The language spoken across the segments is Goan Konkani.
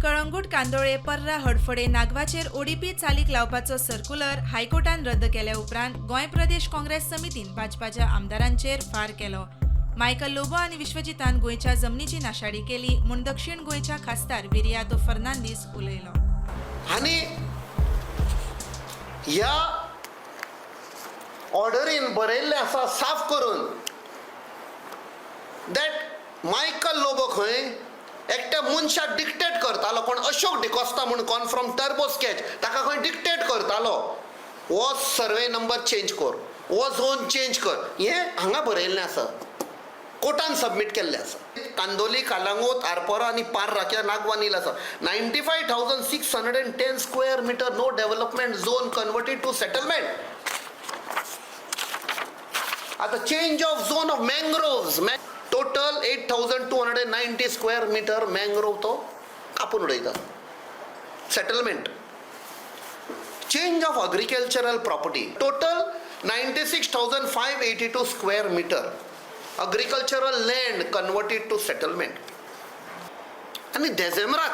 कळंगूट, कांदोळे, पर्रा, हडफडे, नागवाचेर ओडीपी चालीक लावपाचो सर्क्युलर हायकोर्टान रद्द केल्या उपरांत गोंय प्रदेश काँग्रेस समितीन भाजपाच्या आमदारांचेर फार केलो. मायकल लोबो आनी विश्वजितान गोंयच्या जमनीची नाशाडी केली म्हूण दक्षिण गोंयच्या खासदार विरियातो फर्नांदीस उलयलो. आनी ह्या ऑर्डरीन बरयल्लें आसा साफ करून that Michael Lobo खंय एकट्या मनशाक डिक्टेट करतालो, कोण अशोक डिकोस्ता म्हूण, कोण फ्रॉम टर्बो स्केच, ताका खंय डिक्टेट करतालो, हो सर्वे नंबर चेंज कर, हो झोन चेंज कर. हें हांगा बरयल्लें आसा, कोर्टान सबमीट केल्लें आसा. कांदोली, कालांगूत, आरपोरा आनी पार्रा कित्याक नागवा नील आसा, 95,610 square meter no development zone converted to settlement. आतां change of zone of mangroves, total 8290 square meter mangrove तो कापून उडयता, settlement. Change of agricultural property, total 96,582 square meter agricultural land converted to settlement. आनी डिसेंबराक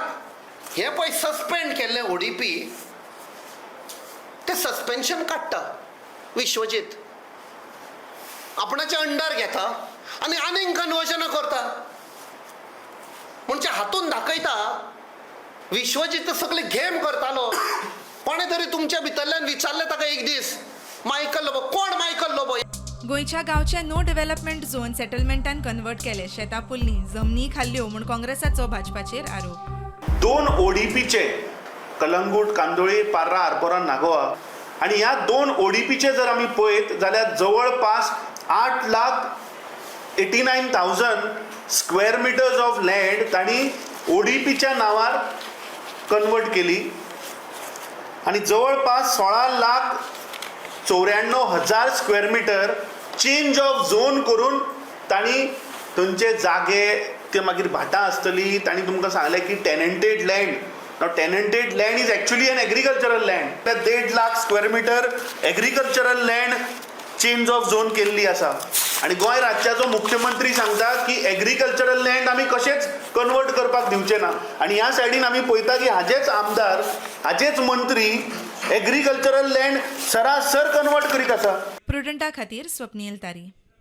हें पळय सस्पेंड केल्लें ओडीपी, तें सस्पेन्शन काडटा विश्वजीत, आपणाच्या अंडर घेता आनी आनीक कन्वर्जनां करता. म्हणजे हातून दाखयता विश्वजीत सगळे गेम करतालो. कोणें तरी तुमच्या भितरल्यान विचारलें ताका एक दीस, मायकल लोबो कोण? मायकल लोबो. गोंयच्या गांवचे नो डेव्हलपमेंट झोन सेटलमेंटान कन्वर्ट केले, शेतां पुरलीं, जमनी खाल्ल्यो म्हूण काँग्रेसाचो भाजपाचेर आरोप. दोन ओडीपीचे, कलंगूट, कांदोळी, पार्रा, आरपोरा, नागोवा आणि ह्या दोन ओडीपीचे जर आमी पळयत जाल्यार जवळपास 8 lakh 89,000 square meters of land तांणी ओडीपीच्या नांवार कन्वर्ट केली आणि जवळपास 16,94,000 square meter change of zone करून तांणी थंयचे जागे, ते मागीर भाटां आसतली. तांणी तुमकां सांगलें की tenanted land. Now, tenanted land is actually an agricultural land. 1.5 lakh square meter agricultural land change of zone केल्ली आसा आनी गोंय राज्याचो मुख्यमंत्री सांगता की एग्रीकल्चरल लँड आमी कशेंच कन्वर्ट करपाक दिवचे ना. आनी ह्या सायडीन आमी पळयता की हाजेच आमदार, हाजेच मंत्री एग्रीकल्चरल लँड सरासर कन्वर्ट करीत आसा. प्रुडंटा खातीर स्वप्नील तारी.